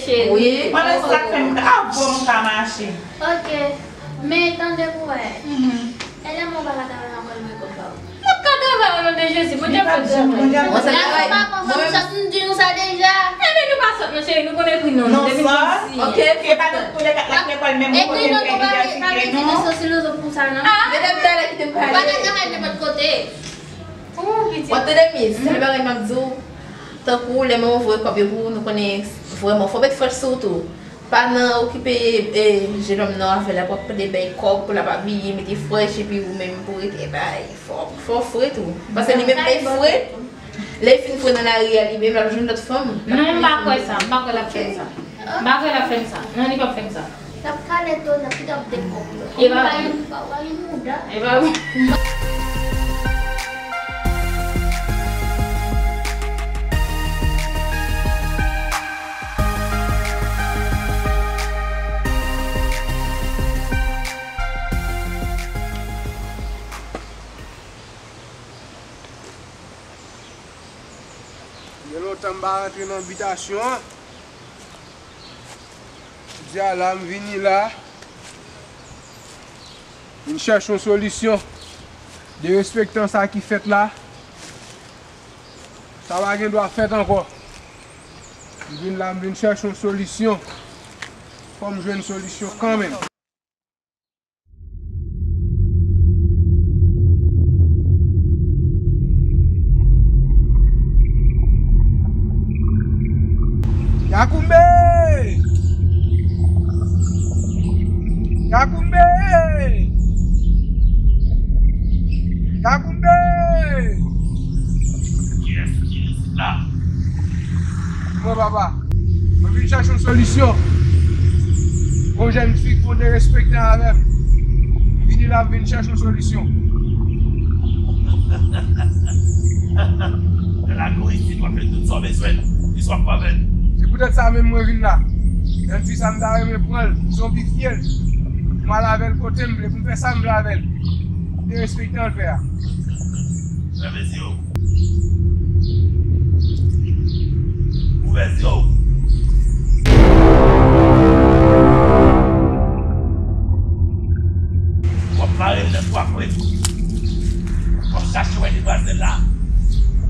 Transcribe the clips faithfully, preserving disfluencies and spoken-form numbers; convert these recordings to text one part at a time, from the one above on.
Wi. Mwen menm sa k fè m ka, avè w m ka mache. Ok. Men tande pou wè. Mhm. E lè mwen pa ka travay ankò, l mwen konn pa ou. Mwen ka travay o non de Jezi, Bondye ap fè travay. Mwen sa travay. Mwen pa konn sòs, m di nou sa deja. Ebyen nou pa sòt non cheri, nou konn ekri non nou depi nou piti. Ok. E pa tout, tou lè kat la lekòl menm ou kote m fè inivèsite non. Medam talè kite m pale. Pa ka travay nenpòt kote. Mwen tande miss, se le bagay m ap di w. Tankou lè manman voye kòb yo pou ou, nou konnen vrèman fò w met frèch sou ou tou. Pa nan okipe, e, jenòm nan avè l ap ap pede bay kòb pou l ap abiye, mete frèch epi ou menm pou rete bay. Fò, fò w fre tou. Paske li menm lè l fre, lè l fin fre nan lari a li menm l ap jwenn lòt fanm. Non, m pa kwè sa, m pa kwè l ap fè m sa. M pa kwè l ap fè m sa. Non, li p ap fè m sa. L ap kale do n ap, li t ap dekòp yo. E pa vre. Li mouda. E pa vre. Gen lontan m pa rantre nan bitasyon an. Jodi a la, m vini la. Vin chèche yon solisyon. Derespektan sa ki fèt la. Sa pa gen dwa fèt ankò. M vin la, m vin chèche yon solisyon. Fò m jwenn solisyon kanmenm. Yakoumbe! Yakoumbe! Yakoumbe! Kiyès ki isit la? Mwen, papa. Mwen vin chèche yon solisyon. Yon jèn fi ki derespektan avè m. M vini la, m vin chèche yon solisyon. Nan lakou isit, w ap jwenn tout sa w bezwen, li swa pa vèn. Se poutèt sa menm mwen vin la. Jèn fi sa, m ta renmen pran l, zonbifye l. Mwen al avè l kote m vle, pou m fè sa m vle avè l. Derespektan l fè a. Fèmen zye w. Ouvè zye w. W ap mare l nan twa kwen. W ap chache wè demwazèl la.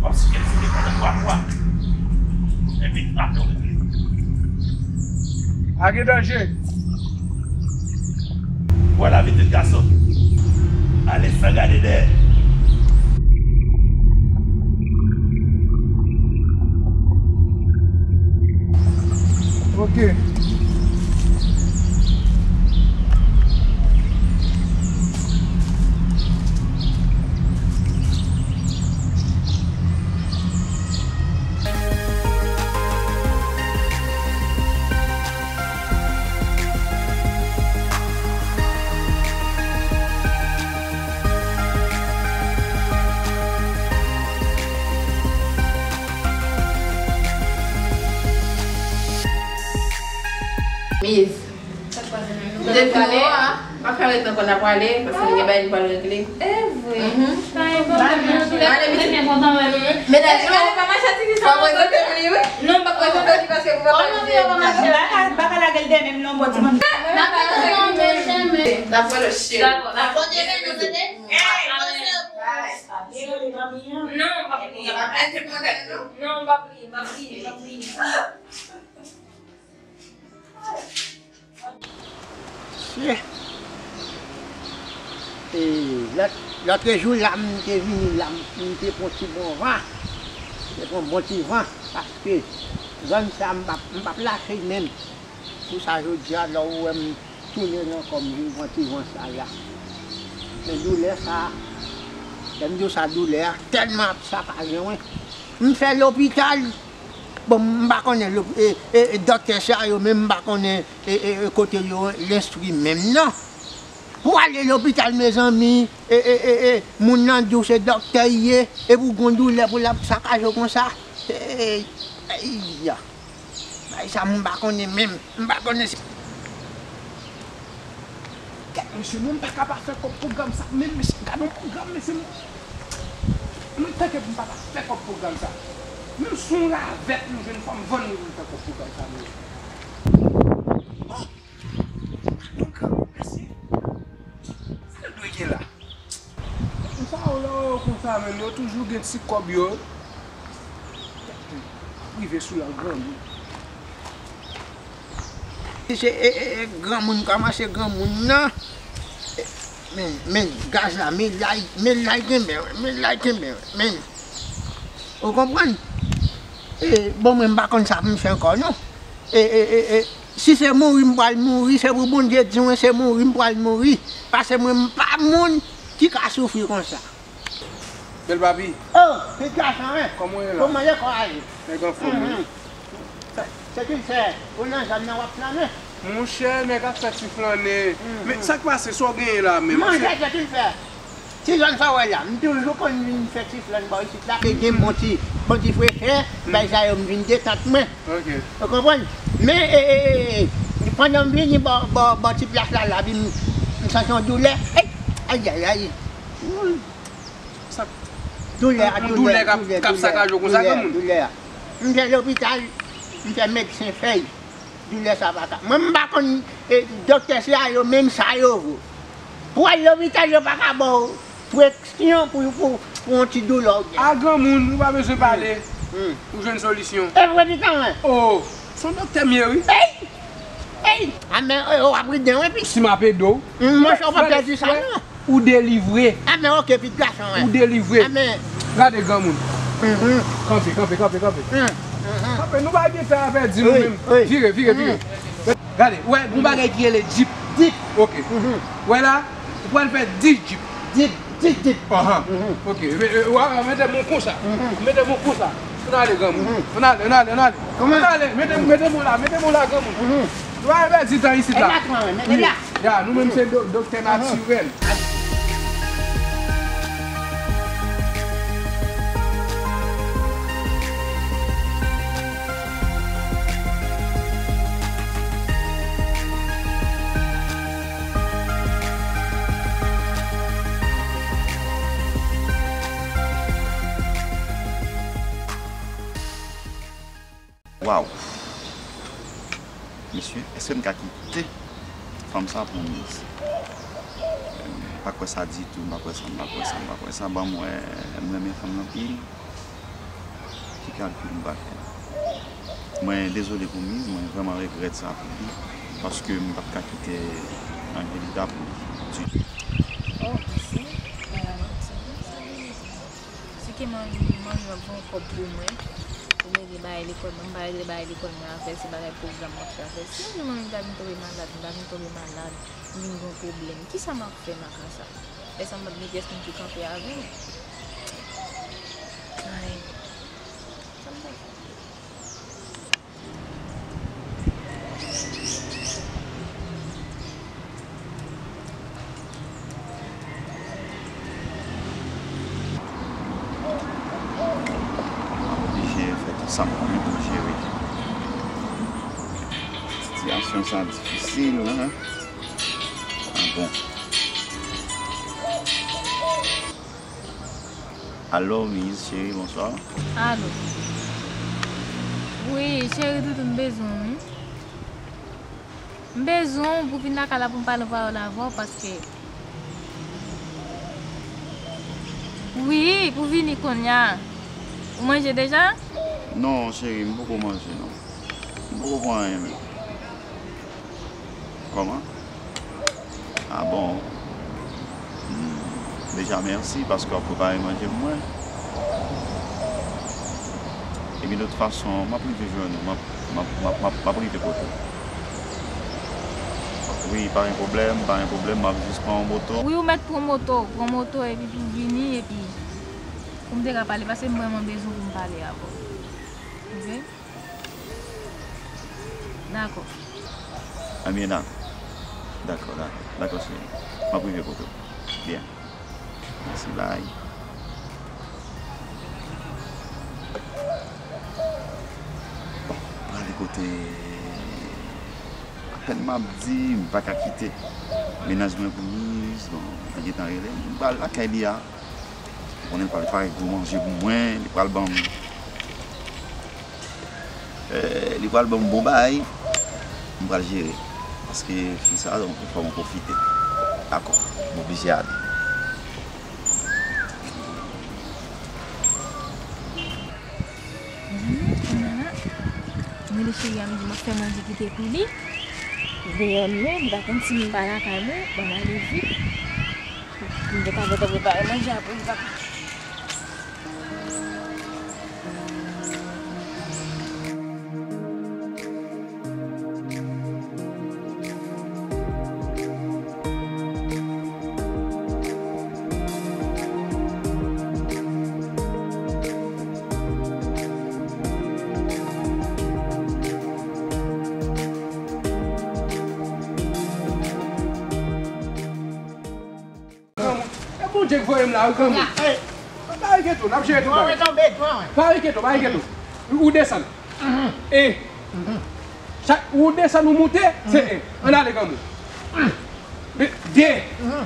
W ap sikenn sou li pandan twa fwa. Epi l frape w regle. Pa gen danje. Vwala, pitit gason. Ale san gade dèyè. Ok. Miz. Sa k pase menm? Nou te di nou a, pa fè ret nan kò n ap prale, paske nou gen bagay nou pral regle. E vre. Mhm. Pa gen pwoblèm, non, antoulèka, nou te byen kontan wè nou. Menaj nou pa mache ak ti fi sa ankò. Pa prezante m li, wi. Non, m pa prezante li paske pou papa li. M pa ka, m pa ka lage l dèyè menm non, bon, timoun. N ap pale lòt cheri. Dakò, dakò. Bondye beni w, tande. Amèn. Non, m pa priye. Non, m pa priye, m pa priye, m pa priye. Mesye. E, lòt, lòt jou la, m te vini la, m, m te pran ti bon van. M te pran bon ti van, paske zòn sa, m p ap, m p ap lage l menm. Pou sa, jodi a, lè w wè m tounen ankò, m vin pran ti van sa la. Men doulè sa, lè m di w sa, doulè a tèlman ap sakaje mwen. M fè lopital, bon, m pa konnen lop-, e, e, e, dòktè sa yo menm, m pa konnen, e, e, e, kote yo lenstwi menm non. Pou ale lopital, mezanmi, e, e, e, e, moun nan di w se dòktè l ye, epi w gon doulè pou l ap sakaje w konsa. E, e, e, ya. Bagay sa, m pa konnen menm. M pa konnen si. Gad, mesye, mwen m pa ka pa fè kòb pwogram sa. Menm, mesye, gad yon pwogram, mesye. Mwen, mwen tanke pou m pa ta fè kòb pwogram sa. Menm si yon ravèt m jwenn, fò m vann li pou m fè kòb pwogram sa, mesye. A, men yo toujou gen ti kòb yo. Rive sou yon granmoun. Se, e, e, e, granmoun, kòman se granmoun nan? E, men, men, gaz la, men lay, men lay kenbe, men lay kenbe, men. Ou konprann? E, bon, mwen, m pa konn sa pou m fè ankò, non. E, e, e, e, si se mouri m pral mouri, se pou Bondye di mwen se mouri m pral mouri. Paske mwen, m pa moun ki ka soufri konsa. Bèl papi. Oh, pitit gason, wi. Kòman w ye la? Kòman lekòl ale? Nèg anfòm, wi. Mhm. Sa, sa ki l fè? Ou nan zòn nan w ap flannen? Monchè, nèg ap fè ti flannen. Mhm. Men sa k pase, sa w genyen la menm? Monchè, sa ki l fè? Ti zòn sa w wè la, m toujou konn vin fè ti flann bò isit la, ke gen bon ti, bon ti frechè, mhm, bagay sa yo, m vin detant mwen. Ok. Ou konprann? Men, e, e, e, e, pandan m vini bò, bò, bò ti plas la, la, vin, m santi yon doulè. Ey! Ayayay! Sa, doulè a, yon doulè, doulè k ap, doulè, k ap doulè, sakaje w konsa, doulè, granmoun? Doulè a. M fè lopital, m fè medsen fè l. Doulè sa pa ka. Mwen, m pa konn, e, doktè se a yo menm sa yo vo. Pou al lopital, yo pa ka ba w preskripsyon pou, pou, pou yon ti doulè w gen. A, granmoun, ou pa bezwen pale. Hmm. Ou jwenn solisyon. E vre, pitit mwen. Oh, se yon doktè m ye, wi. Ey! Ey! A, men, e, w ap ri den, wi, pi. Si m ap ede w. Hmm, monchè, w pa pèdi sa, non. Ou delivre. A, men, ok, pitit gason, wi. Ou delivre. A, men. Gade, granmoun. Mhm. Kanpe, kanpe, kanpe, kanpe. Hmm, mhm. Kanpe, nou pa gen tan a pèdi, nou menm. Wi, wi. Vire, vire, vire. Mhm. Gade, ou wè, gon bagay ki rele dip. Dip. Ok. Mhm. Ou wè la, ou pral fè dis dip. Dip, dip, dip. Ahan. Mhm. Ok. Mete, mete men w konsa. Mhm. Mete men w konsa. Ann ale, granmoun. Mhm. Ann ale, ann ale, ann ale. Kòman? Ann ale, mete, mete men w la, mete men w la, granmoun. Mhm. Nou pa pèdi tan isit la. E la, mete la. Ya, nou menm se do-, doktè natirèl. Waw! Mesye, èske m ka kite fanm sa pou Miz? M pa kwè sa ditou, m pa kwè sa, m pa kwè sa, m pa kwè sa. Ban m wè, m renmen fanm nan anpil. Ki kalkil m pral fè la? Mwen dezole pou Miz, mwen vrèman regrèt sa pou li, paske m p ap ka kite Angelita pou li ditou. Oh, se, euh, se bon sa, Angelita. Si ke mari, mari m ap gen yon kòb pou mwen, pou m regle bagay lekòl mwen, m pa regle bagay lekòl mwen avè l, se bagay pwogram m ap fè avè l. Si yon jou mwen menm ta vin tonbe malad, m ta vin tonbe malad, m vin gen yon pwoblèm, kisa m ap fè nan ka sa? Lè sa m ap gen pyès moun ki kanpe avè m. Ay, sa m ta fè? M oblije fè tout sa m konnen pou m jere. Sitiyasyon sa difisil, hein? Ah bon. Alo, Miz cheri, bonswa. Alo. Wi, cheri toutou, m bezwen w, wi. M bezwen w pou vin lakay la pou m pale yon pawòl avè w, paske. Wi, pou vini kounye a. Ou manje deja? Non, cheri, m poko manje, non. M poko pran anyen menm. Kòman? Ah bon? Hmm. Deja mèsi paske w ap prepare manje pou mwen. Ebyen, de tout fason, m ap rive jwenn ou, m ap, m ap, m ap, m ap, m ap rive kote w. Wi, pa gen pwoblèm, pa gen pwoblèm, m ap jis pran yon moto. Wi, ou mèt pran moto, pran moto epi pou vini, epi pou m te ka pale, paske m vrèman bezwen pou m pale avè w. Ok? Dakò. Ebyen, dakò. Dakò, dakò. Dakò, cheri. M ap rive kote w. Byen. Mèsi, bay. Bon, prale kote, apèn m ap di, m pa ka kite mennaj mwen pou Miz, bon, li gentan rele m, m pral lakay li a. Konnen l pral prepare gwo manje pou mwen, li pral ban m, eh, li pral ban m bon bagay, m pral jere. Paske fi sa, donk, fò mwen pwofite. Dakò, m oblije ale. Mwen, cheri a m di m ap fè manje kite pou li. Deyò m ye, m pa konn si m pa lakay mwen, ban m ale vit. M te ka gentan prepare manje a pou li, papa. Granmoun, e Bondye k voye m la, wi, granmoun. Pa enkyete w, n ap jere tout bagay. Pa enkyete w, pa enkyete w. Ou desann. E, chak ou desann, ou moute, se en. Ann ale, granmoun. De.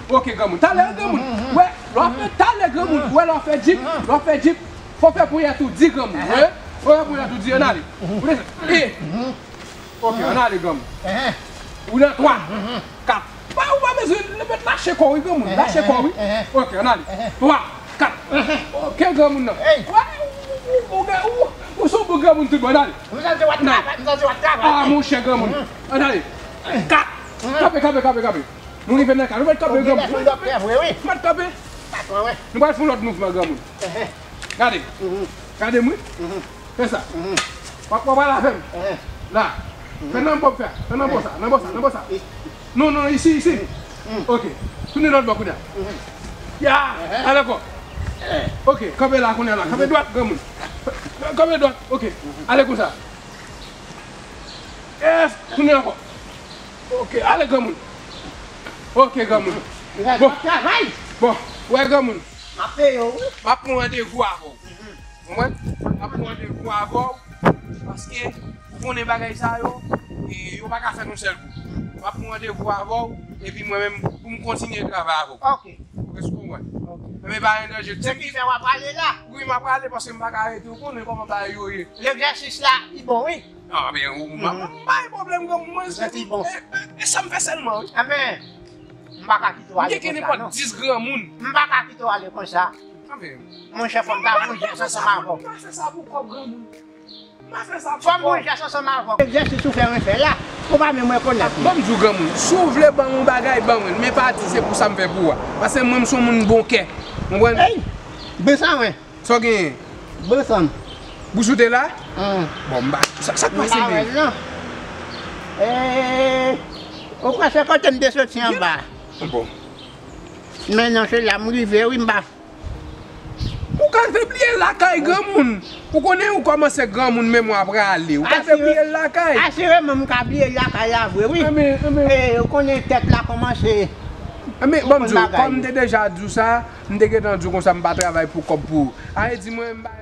Ok, granmoun. Talè, granmoun. Wè, lè w ap fè talè, granmoun. Wè, lè w ap fè djip, lè w ap fè djip, fò w fè ponyèt ou di, granmoun. Wè, fò w fè ponyèt ou di, ann ale. Ou desann. E. Ok, ann ale, granmoun. Ou nan twa, kat. Pa, ou pa bezwen mèt lache kò w, wi, granmoun. Lache kò w, wi. Ok, ann ale. Twa, kat. Ok, granmoun nan. Wè, ou, ou, ou, ou, ou se yon bon granmoun tout bon, ann ale. Ah, monchè, granmoun. Ann ale. Kat. Kanpe, kanpe, kanpe, kanpe. Nou rive nan kay. Nou mèt kanpe, granmoun. Nou mèt kanpe. Nou mèt kanpe. Nou pral fè yon lòt mouvman, granmoun. Gade. Gade m, wi. Fè sa. W ap, w ap pale avè m. La. Fè nan bò m fè. Fè nan bò sa. Nan bò sa. Nan bò sa. Non, non, isi, isi. Ok. Tounen lòt bò kounye a. Ya. Ale ankò. Ok. Kanpe la kounye a la. Kanpe dwat, granmoun. Kanpe dwat. Ok. Ale konsa. Yes. Tounen ankò. Ok. Ale, granmoun. Ok, granmoun. Bon. Bon. Wè, granmoun. M ap peye w, wi. M ap pran randevou avè w. Konprann? M ap pran randevou avè w, paske ou konnen bagay sa yo, e, yo pa ka fèt yon sèl kou. M ap pran randevou avè w, epi mwen menm, pou m kontinye travay avè w. Ok. Ou konprann? Ok. Men pa gen danje. Se ki fè w ap prale la? Wi, m ap prale paske m pa ka rete, ou konnen kòman bagay yo ye. Egzèsis la, li bon, wi. Ah, men, ou, m pa, m pa gen pwoblèm, granmoun, mwen, se, e, e, e sa m fè sèlman, wi. Amen. M pa ka kite w ale konsa, non. M gen nenpòt dis granmoun. M pa ka kite w ale konsa. Monchè, fò m ta voye jès ansanm avè w. M pa fè sa pou kòb, granmoun. M pa fè sa pou kòb. Fò m voye jès ansanm avè w. Egzèsis ou fè mwen fè la, ou pa menm rekonèt li. Ban m di w, granmoun, si w vle ban m yon bagay, ban mwen l, men pa di se pou sa m fè pou ou a. Paske mwen, m se yon moun bon kè. Konprann? Ey! Bon san mwen. Sa w genyen? Bon san m. Bouch ou te la? Bon, m pa, sa, sa k pase menm? M pa wè l, non. Ee, ou kwè se kote m te soti anba? Bon. Men non, se la m rive, wi, m pa. Ou ka vle bliye lakay granmoun. Ou konnen ou kòmanse granmoun, memwa prale. Ou ka vle bliye lakay. Asireman, m ka bliye lakay la vre, wi. Anben, anben. Ee, ou konnen tèt la kòmanse. Anben, ban m di w, kòm m te deja di w sa, m te gentan di w konsa m pa travay pou kòb pou ou. Sa vle di mwen, m pa.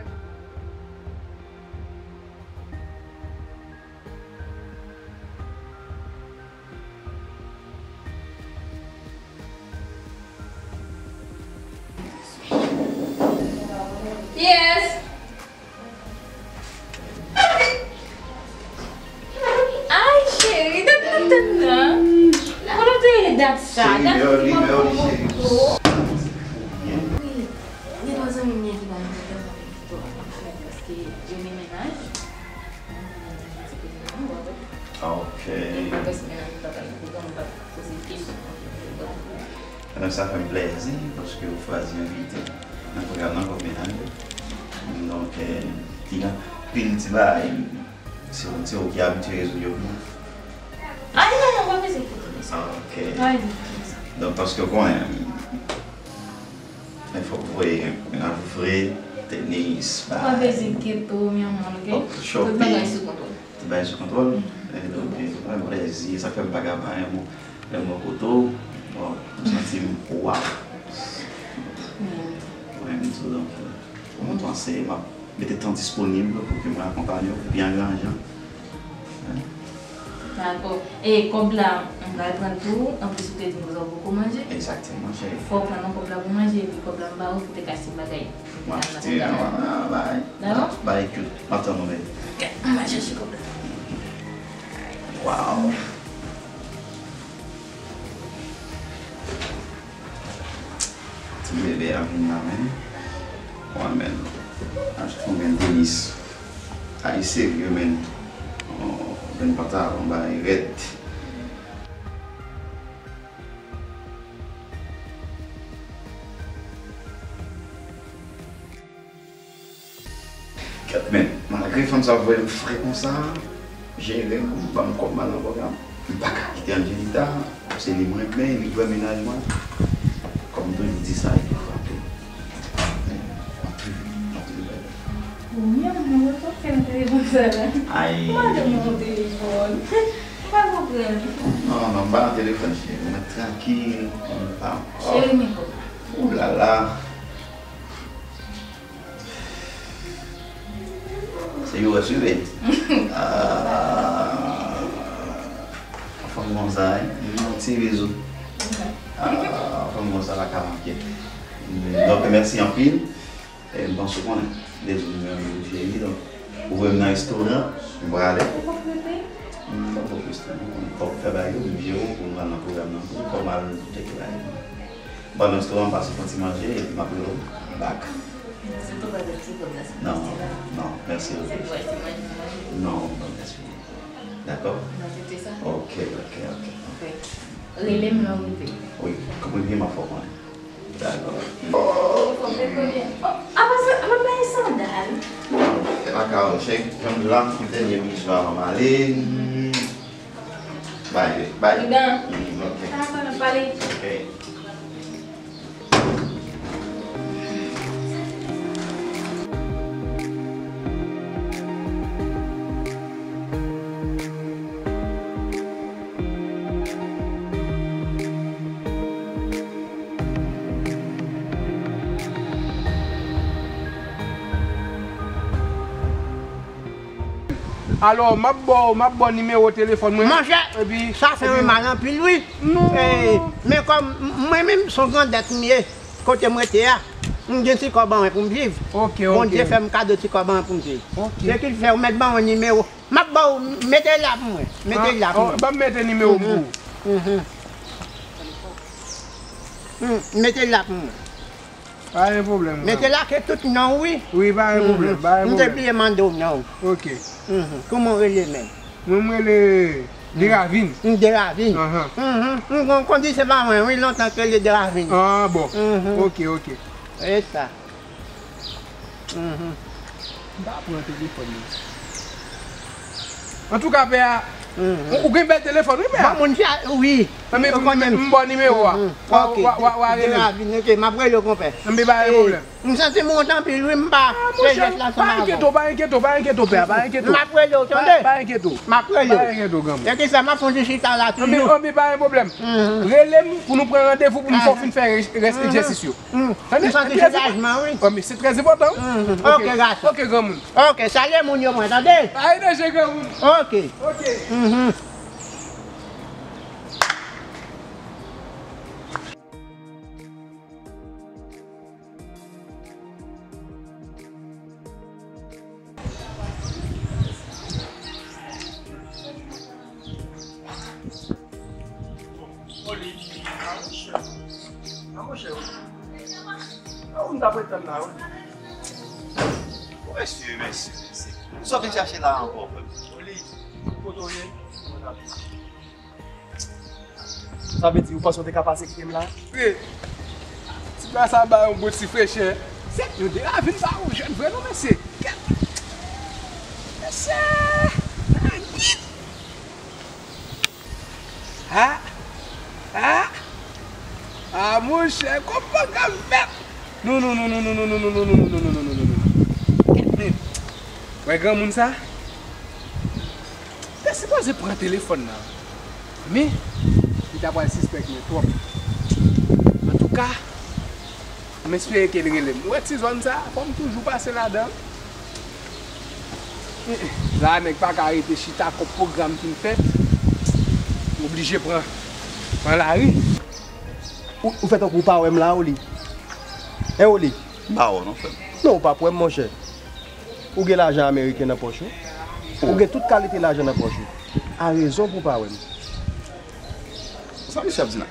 Kiyès? Ay, cheri, dat n ap tann nan. Kote w te ye dat sa? Dat ki manman w poto. Wi, gen yon zanmi m ki ba m yon telefòn, paske yo gen mennaj. Ok. Donk, sa fè m plèzi paske ou chwazi envite m nan pwogram nan kòm mennaj. Donk, eh, li gen anpil ti bagay. Se, se ou ki abitye rezoud yo pou mwen? Ay, non, non, pa bezwen kite m sa. Ok. Pa bezwen kite m sa. Donk, paske ou konnen, men fòk voye, men ap vre, tenis, pa. Pa bezwen enkyete w, mi amor, ok? Tout bagay sou kontwòl. Tout bagay sou kontwòl. E donk, e, mwen plèzi, sa fè m pa ka pa renmen w. Lè m wè kote w, bon, m santi m, waw. Mwen menm tou, donk, e, mwen panse m ap mete tan disponib pou ke mwen akonpanye w, epi an gran jan. Dakò. E kòb la, m pral pran l pou ou. Anplis, ou te di m konsa ou poko manje. Egzakteman, cheri. Fò w pran nan kòb la pou manje, epi kòb la m ba ou pou te ka achte bagay. M ap te bay. Dakò? Bay cute. M ap tann ou, baby. Ok, m al chèche kòb la. Waw. Ti bebe a vin la, men. Wan men. Achte yon grenn tenis. Ay, serye, menn. Oh, menn, pantalon bay rèd. Kèt, men, malgre fanm sa voye m fre konsa, jere m, ban m kòb m al nan pwogram. M pa ka kite Angelita, se li m renmen, li vrè mennaj mwen. Kòm m toujou di sa, li frape. Men, anpil, anpil bèl. Ou menm, mwen wè w fè nan telefòn sa la. Ay. Ou pa janm nan telefòn. M pa konprann. Non, non, m pa nan telefòn, cheri. Mwen trankil, m pa. Cheri, men kòb la. Ou la la. Se yo wè swive. Ah, fanm konsa, hein? Yon ti bizou. Ah, fanm konsa pa ka manke. Donk, mèsi anpil. E, m panse w konnen. Dezou nimewo de cheri, donk, ou voye m nan restoran, m prale. Ou poko rete? M poko rete, non. Fòk fè bagay yo, m jere w pou nou al nan pwogram nan tou, fò m al tcheke bagay yo. Pandan se tan, m pase fè ti manje, epi m ap rele w bak. Se tou pa ti kòb la, se Non, pastè la. Non, mèsi. Se pou achte manje, manje. Non, m pa gaspiye. Dakò? N ap rete sa? Ok, ok, ok. Ok. Rele m lè w rive. Wi, konprann byen, m ap fè w konnen. Dakò. Oh, fò m dekonye. Oh, apa sa, apa bay sandal? Se pa ka, chèk, janm la, m tèlman bizou avan m ale. Bay, bay. Pridan. Mm, ok. Sa va, n ap pale. Ok. Alò, m ap ba w, m ap ba w nimewo telefòn mwen. Monchè, epi, sa fè mwen mal anpil, wi. Non. Eh, men kòm m-, mwen menm, se yon grandèt m ye, kote m rete a, m gen ti kòb an mwen pou m viv. Ok, ok. Bondye fè m kado ti kòb an mwen pou m viv. Ok. Se ki fè w mèt ban mwen nimewo. M ap ba w, mete l la pou mwen. Mete l la pou mwen. Ah, oh, ban m mete nimewo m pou ou. Mhm. Mm, mete l la pou mwen. Pa gen pwoblèm, gran. Mete l la ke tout non w, wi. Wi, pa gen pwoblèm, pa gen pwoblèm. M te bliye mande w non w. Ok. Mhm. Kòman w rele menm? Mwen, m rele Deravin. M Deravin. Ahan. Mhm. M konn, konn di se pa mwen, wi, lontan ke rele Deravin. Ah, bon. Mhm. Ok, ok. E sa. Mhm. M pa pran telefòn nan. Antouka, pè a, mhm, ou, ou gen bèl telefòn, wi, pè a. Bon, moun fè, wi. Anben, m, m, m ba w nimewo a. Mhm. Wa, ok, wa, wa, wa rele. Deravin, ok, m ap rele w, konpè. Anben, pa gen pwoblèm. M santi m wont anpil, wi, m pa fè jès la ansanm avè w. Pa enkyete w, pa enkyete w, pa enkyete w, pè a, pa enkyete w. M ap rele w, tande? Pa, pa enkyete w. M ap rele w. Pa enkyete w, granmoun. E kisa, m ap fon ti chita la toujou. Anben, anben, pa gen pwoblèm. Mhm. Rele m pou nou pran randevou pou m fè w fin fè rès egzèsis yo. Mm. Tande? M santi soulajman, wi. Oh, men se trè enpòtan, wi. Mm. Ok, gason. Ok, granmoun. Ok, salye moun yo mwen, tande? Pa gen danje, granmoun. Ok. Ok. Mhm. Oli. Ah, monchè. Ah, monchè, Oli. Ah, ou m t ap ret tann la, Oli. Mesye, mesye, mesye. Sa w vin chache la ankò, frè m? Oli, kote w ye? Sa vle di, ou panse w te ka pase kite m la? Wi. Ti bwa sa ba yon bon ti frechè. Se yon Deravin sa, yon jèn vre non, mesye. Kèt. Mesye. Nagit. Ha? Ha? Ah, monchè, kòman ka fèt? Non, non, non. Kèt, men, wè granmoun sa? Te sipoze pran telefòn nan. Men, li ta pral sispèk mwen twòp. Antouka, m espere ke l rele m. Ou wè ti zòn sa, fò m toujou pase ladan. La, nèg pa ka rete chita, kòb pwogram fin fèt. M oblije pran, pran lari. Ou, ou fè tankou ou pa wè m la, Oli. Hein, Oli? M pa wè w non, frè m. Non, ou p ap wè m, monchè. Ou gen lajan ameriken nan pòch ou. Ou gen tout kalite lajan nan pòch ou. A rezon pou w pa wè m. Sa misye ap di la?